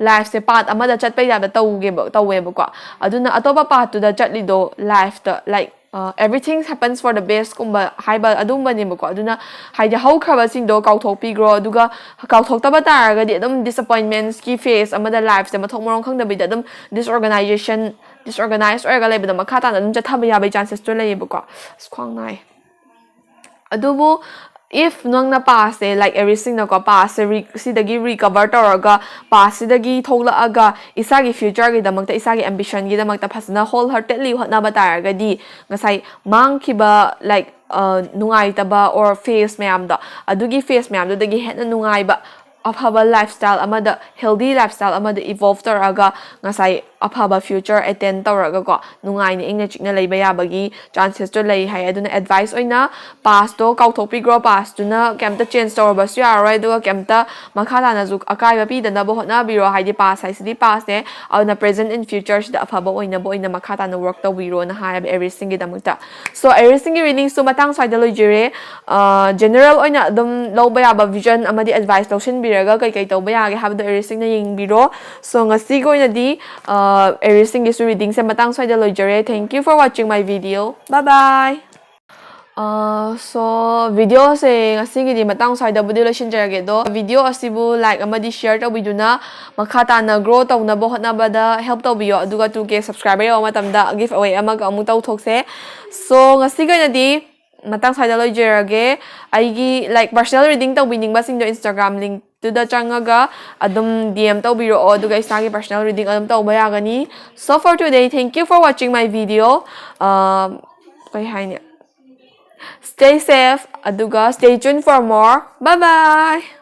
life ꯁꯦ path ꯑꯃꯗ ꯆꯠꯄꯩ type ꯇ ꯇꯧꯒꯦꯕ, ꯇꯧꯋꯦꯕꯀꯣ꯫ ꯑꯗꯨꯅ ꯑꯇꯣꯞꯄ path ꯇꯨꯗ ꯆꯠꯂꯤꯗꯣ life ꯇ, like, Everything happens for the bestꯀꯨꯝꯕ ꯍꯥꯏꯕ ꯑꯗꯨꯝꯕꯅꯦꯕꯀꯣ꯫ ꯑꯗꯨꯅ ꯍꯥꯏꯗꯤ ꯍꯧꯈ꯭ꯔꯕꯁꯤꯡꯗꯣ ꯀꯥꯎꯊꯣꯛꯄꯤꯈ꯭ꯔꯣ, ꯑꯗꯨꯒ ꯀꯥꯎꯊꯣꯛꯇꯕ ꯇꯥꯔꯒꯗꯤ ꯑꯗꯨꯝ disappointmentsꯀꯤ phase ꯑꯃꯗ lifeꯁꯦ ꯃꯊꯣꯡ ꯃꯔꯝ ꯈꯪꯗꯕꯤꯗ ꯑꯗꯨꯝ disorganization disorganize ꯑꯣꯏꯔꯒ ꯂꯩꯕꯗ ꯃꯈꯥ ꯇꯥꯅ ꯑꯗꯨꯝ ꯆꯠꯊꯕ ꯌꯥꯕꯒꯤ chances ꯇꯣ ꯂꯩꯌꯦꯕꯀꯣ꯫ ꯑꯁ, ꯈ꯭ꯋꯥꯡ ꯅꯥꯏ꯫ ꯑꯗꯨꯕꯨ if ꯅꯪꯅ pastꯁꯦ, like Ariesꯁꯤꯡꯅꯀꯣ, pastꯁꯦ re- ꯁꯤꯗꯒꯤ recover ꯇꯧꯔꯒ, pastꯁꯤꯗꯒꯤ ꯊꯣꯛꯂꯛꯑꯒ ꯏꯁꯥꯒꯤ futureꯒꯤꯗꯃꯛꯇ, ꯏꯁꯥꯒꯤ ambitionꯒꯤꯗꯃꯛꯇ ꯐꯖꯅ wholeheartedly ꯍꯣꯠꯅꯕ ꯇꯥꯔꯒꯗꯤ, ꯉꯁꯥꯏ ꯃꯥꯡꯈꯤꯕ, like, ꯑ, ꯅꯨꯡꯉꯥꯏꯇꯕ or phase ꯃꯌꯥꯝꯗꯣ, ꯑꯗꯨꯒꯤ phase ꯃꯌꯥꯝꯗꯨꯗꯒꯤ ꯍꯦꯟꯅ ꯅꯨꯡꯉꯥꯏꯕ, ꯑꯐꯕ lifestyle ꯑꯃꯗ, healthy lifestyle ꯑꯃꯗ evolve ꯇꯧꯔꯒ, ꯉꯁꯥꯏ ꯑꯐꯕ future attain ꯇꯧꯔꯒꯀꯣ, ꯅꯨꯡꯉꯥꯏꯅ ꯏꯪꯅ ꯆꯤꯛꯅ ꯂꯩꯕ ꯌꯥꯕꯒꯤ chances ꯇꯣ ꯂꯩ ꯍꯥꯏ꯫ ꯑꯗꯨꯅ advice ꯑꯣꯏꯅ pastꯇꯣ ꯀꯥꯎꯊꯣꯛꯄꯤꯈ꯭ꯔꯣ, pastꯇꯨꯅ ꯀꯩꯝꯇ change ꯇꯧꯔꯕꯁꯨ ꯌꯥꯔꯔꯣꯏ, ꯑꯗꯨꯒ ꯀꯩꯝꯇ ꯃꯈꯥ ꯇꯥꯅꯁꯨ ꯑꯀꯥꯏꯕ ꯄꯤꯗꯅꯕ ꯍꯣꯠꯅꯕꯤꯔꯣ꯫ ꯍꯥꯏꯗꯤ past ꯍꯥꯏꯁꯤꯗꯤ pastꯅꯦ, ꯑꯗꯨꯅ present and futureꯁꯤꯗ ꯑꯐꯕ ꯑꯣꯏꯅꯕ ꯑꯣꯏꯅ ꯃꯈꯥ ꯇꯥꯅ work ꯇꯧꯕꯤꯔꯣꯅ ꯍꯥꯏꯌꯦꯕ Ariesꯁꯤꯡꯒꯤꯗꯃꯛꯇ꯫ So Ariesꯁꯤꯡꯒꯤ readingꯁꯨ ꯃꯇꯥꯡ ꯁ꯭ꯋꯥꯏꯗ ꯂꯣꯏꯖꯔꯦ꯫ ꯑ, general ꯑꯣꯏꯅ ꯑꯗꯨꯝ ꯂꯧꯕ ꯌꯥꯕ vision ꯑꯃꯗꯤ advice ꯂꯧꯁꯤꯟꯕꯤꯔꯒ ꯀꯩꯀꯩ ꯇꯧꯕ ꯌꯥꯒꯦ ꯍꯥꯏꯕꯗꯣ Ariesꯁꯤꯡꯅ ꯌꯦꯡꯕꯤꯔꯣ꯫ So ꯉꯁꯤꯒꯤ ꯑꯣꯏꯅꯗꯤ, ꯑ, Ariesꯁꯤꯡꯒꯤꯁꯨ readingꯁꯦ ꯃꯇꯥꯡ ꯁ꯭ꯋꯥꯏꯗ ꯂꯣꯏꯖꯔꯦ꯫ Thank you for watching my video. Bye bye. ꯑ, so videoꯁꯦ ꯉꯁꯤꯒꯤꯗꯤ ꯃꯇꯥꯡ ꯁ꯭ꯋꯥꯏꯗꯕꯨꯗꯤ ꯂꯣꯏꯁꯤꯟꯖꯔꯒꯦ꯫ ꯑꯗꯣ video ꯑꯁꯤꯕꯨ like ꯑꯃꯗꯤ share ꯇꯧꯕꯤꯗꯨꯅ ꯃꯈꯥ ꯇꯥꯅ grow ꯇꯧꯅꯕ ꯍꯣꯠꯅꯕꯗ help ꯇꯧꯕꯤꯌꯣ꯫ ꯑꯗꯨꯒ two K subscriber ꯌꯧꯕ ꯃꯇꯝꯗ giveaway ꯑꯃꯒ ꯑꯃꯨꯛ ꯇꯧꯊꯣꯛꯁꯦ꯫ So ꯉꯁꯤꯒꯤ ꯑꯣꯏꯅꯗꯤ ꯃꯇꯥꯡ ꯁ꯭ꯋꯥꯏꯗ ꯂꯣꯏꯖꯔꯒꯦ꯫ ꯑꯩꯒꯤ, like, personal reading ꯇꯧꯕꯤꯅꯤꯡꯕꯁꯤꯡꯗꯣ Instagram linkꯇꯨꯗ ꯆꯪꯉꯒ ꯑꯗꯨꯝ D M ꯇꯧꯕꯤꯔꯛꯑꯣ, ꯑꯗꯨꯒ ꯏꯁꯥꯒꯤ personal reading ꯑꯗꯨꯝ ꯇꯧꯕ ꯌꯥꯒꯅꯤ꯫ So for today, thank you for watching my video. ꯑ, ꯀꯩ ꯍꯥꯏꯅꯤ? Stay safe, ꯑꯗꯨꯒ stay tuned for more. Bye bye.